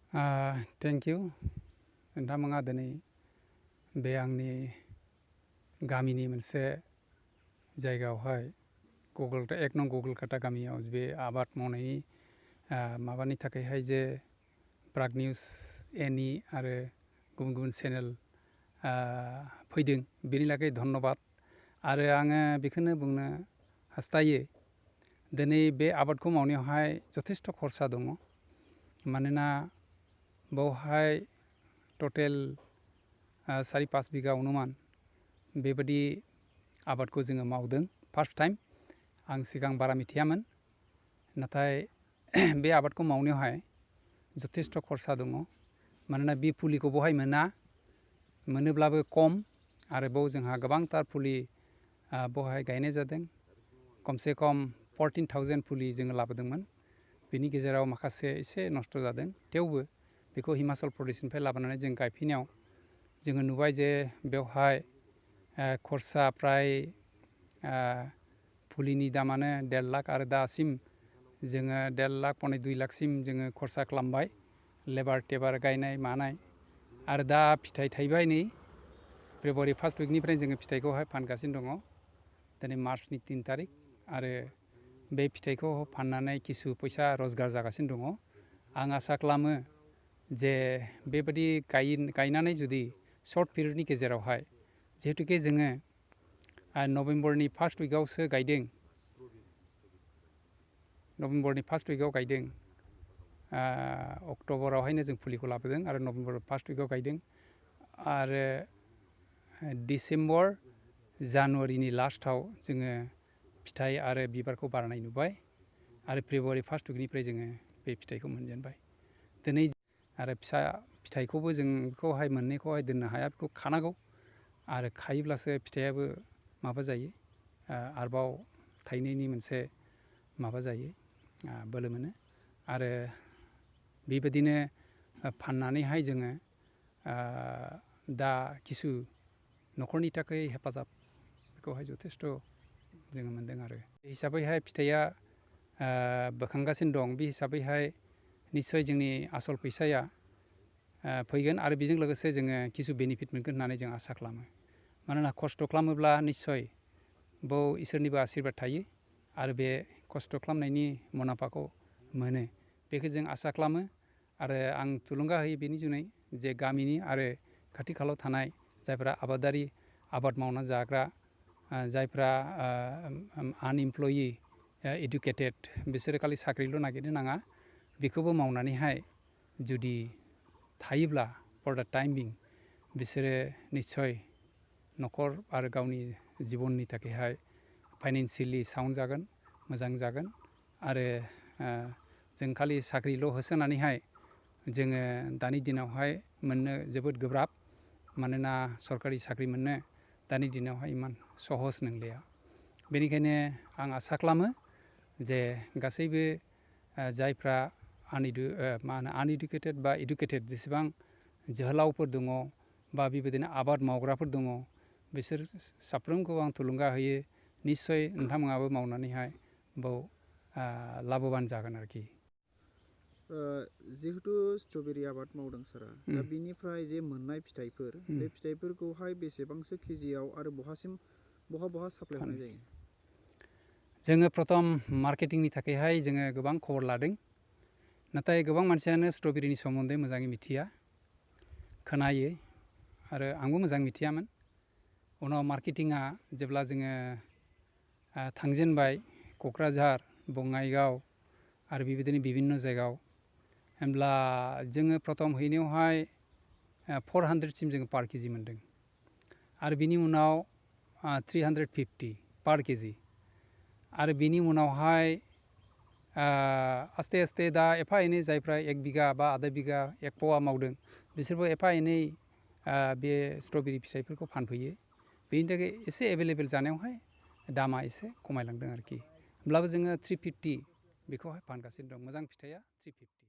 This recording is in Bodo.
थेंक इउ नोंथांमोना दिनै बे आंनि गामिनि मोनसे जायगायावहाय एक नं गगलकाटा गामियाव बे आबाद मावनायनि माबानि थाखायहाय जे प्राग निउस एनि आरो गुबुन गुबुन चेनेल फैदों बेनि थाखाय धन्यबाद आरो आङो बेखौनो बुंनो हास्थायो दिनै बे आबादखौ मावनायावहाय जथेस्थ' खरसा दङ मानोना बावहाय टटेल 4-5 बिगा अनुमान बेबायदि आबादखौ जोङो मावदों फार्स्ट टाइम आं सिगां बारा मिथियामोन नाथाय बे आबादखौ मावनायावहाय जथेस्थ' खरसा दङ मानोना बे फुलिखौ बहाय मोनोब्लाबो खम आरो बाव जोंहा गोबांथार फुलि बहाय गायनाय जादों खमसे खम 14,000 फुलि जोङो लाबोदोंमोन बेनि गेजेराव माखासे एसे नस्थ' जादों थेवबो बेखौ हिमाचल प्रदेशनिफ्राय लाबोनानै जों गायफैनायाव जोङो नुबाय जे बेवहाय खरसा प्राय फुलिनि दामानो 1.5 लाख आरो दासिम जोङो 1.5 लाख पौने 2 लाखसिम जोङो खरसा खालामबाय लेबार टेबार गायनाय मानाय आरो दा फिथाइ थाइबाय नै फेब्रुवारि 1 उइकनिफ्राय जोङो फिथाइखौहाय फानगासिनो दङ दिनै मार्चनि 3 तारिख आरो बे फिथाइखौ फाननानै किसु फैसा रजगार जागासिनो दङ आं आसा खालामो जे बेबायदि गायनानै जुदि सर्ट पिरियडनि गेजेरावहाय जिहेतुके जोङो नभेम्बरनि 1 उइकआवसो गायदों नभेम्बरनि 1 उइकआव गायदों अक्ट'बरावहायनो जों फुलिखौ लाबोदों आरो नभेम्बर 1 उइकआव गायदों आरो डिसेम्बर जानुवारिनि लास्टआव जोङो फिथाइ आरो बिबारखौ बारनाय नुबाय आरो फेब्रुवारि 1 उइकनिफ्राय जोङो बे फिथाइखौ मोनजेनबाय दिनै आरो फिथाइखौबो जों बेखौहाय मोननैखौहाय दोननो हाया बेखौ खानांगौ आरो खायोब्लासो फिथाइयाबो माबा जायो आरोबाव थायनायनि मोनसे माबा जायो बोलो मोनो आरो बेबायदिनो फाननानैहाय जोङो दा किसु न'खरनि थाखाय हेफाजाब बेखौहाय जथेस्थ' जोङो मोनदों आरो बे हिसाबैहाय फिथाइया बोखांगासिनो दं बे हिसाबैहाय निस्सय जोंनि आसल फैसाया फैगोन आरो बेजों लोगोसे जोङो किसु बेनिफिट मोनगोन होननानै जों आसा खालामो मानोना खस्थ' खालामोब्ला निस्सय बाव इसोरनिबो आशिर्बाद थायो आरो बे खस्थ' खालामनायनि मुलाम्फाखौ मोनो बेखौ जों आसा खालामो आरो आं थुलुंगा होयो बेनि जुनै जे गामिनि आरो खाथि खालायाव थानाय जायफ्रा आबादारि आबाद मावना जाग्रा जायफ्रा आनइमप्लयि इडुकेटेड बिसोरो खालि साख्रिल' नागिरनो नाङा बेखौबो मावनानैहाय जुदि थायोब्ला फर दा टाइम बिं बिसोरो निस्सय न'खर आरो गावनि जिबननि थाखायहाय फाइनेन्सियेलि साउन्ड जागोन मोजां जागोन आरो जों खालि साख्रिल' होसोनानैहाय जोङो दानि दिनावहाय मोननो जोबोद गोब्राब मानोना सरकारि साख्रि मोननो दानि दिनावहाय इमान सहस नंलिया बेनिखायनो आं आसा खालामो जे गासैबो जायफ्रा आनइडुकेटेड बा इडुकेटेड जेसेबां जोहोलावफोर दङ बा बेबायदिनो आबाद मावग्राफोर दङ बिसोर साफ्रोमखौ आं थुलुंगा होयो निस्सय नोंथांमोनाबो मावनानैहाय बाव लाभबान जागोन आरोखि जिहेतु स्ट्रबेरि आबाद मावदों सारा दा बिनिफ्राय जे मोननाय फिथाइफोर बे फिथाइफोरखौहाय बेसेबांसो केजियाव आरो बहा साप्लाय होनाय जायो जोङो प्रथम मार्केटिंनि थाखायहाय जोङो गोबां खबर लादों नाथाय गोबां मानसियानो स्ट्रबेरिनि सोमोन्दै मोजाङै मिथिया खोनायो आरो आंबो मोजां मिथियामोन उनाव मार्केटिंआ जेब्ला जोङो थांजेनबाय क'क्राझार बङाइगाव आरो बेबायदिनो बिभिन्न जायगायाव होमब्ला जोङो प्रथम हैनायावहाय 400सिम जोङो पार केजि मोनदों आरो बिनि उनाव 350 पार केजि आरो बिनि उनावहाय आस्ते आस्ते दा एफा एनै जायफ्रा 1 बिगा बा आधा बिगा 1 पवा मावदों बिसोरबो एफा एनै बे स्ट्रबेरि फिथाइफोरखौ फानफैयो बेनि थाखाय एसे एभेलेबेल जानायावहाय दामा एसे खमायलांदों आरोखि होमब्लाबो जोङो 350 बेखौहाय फानगासिनो दं मोजां फिथाइया 350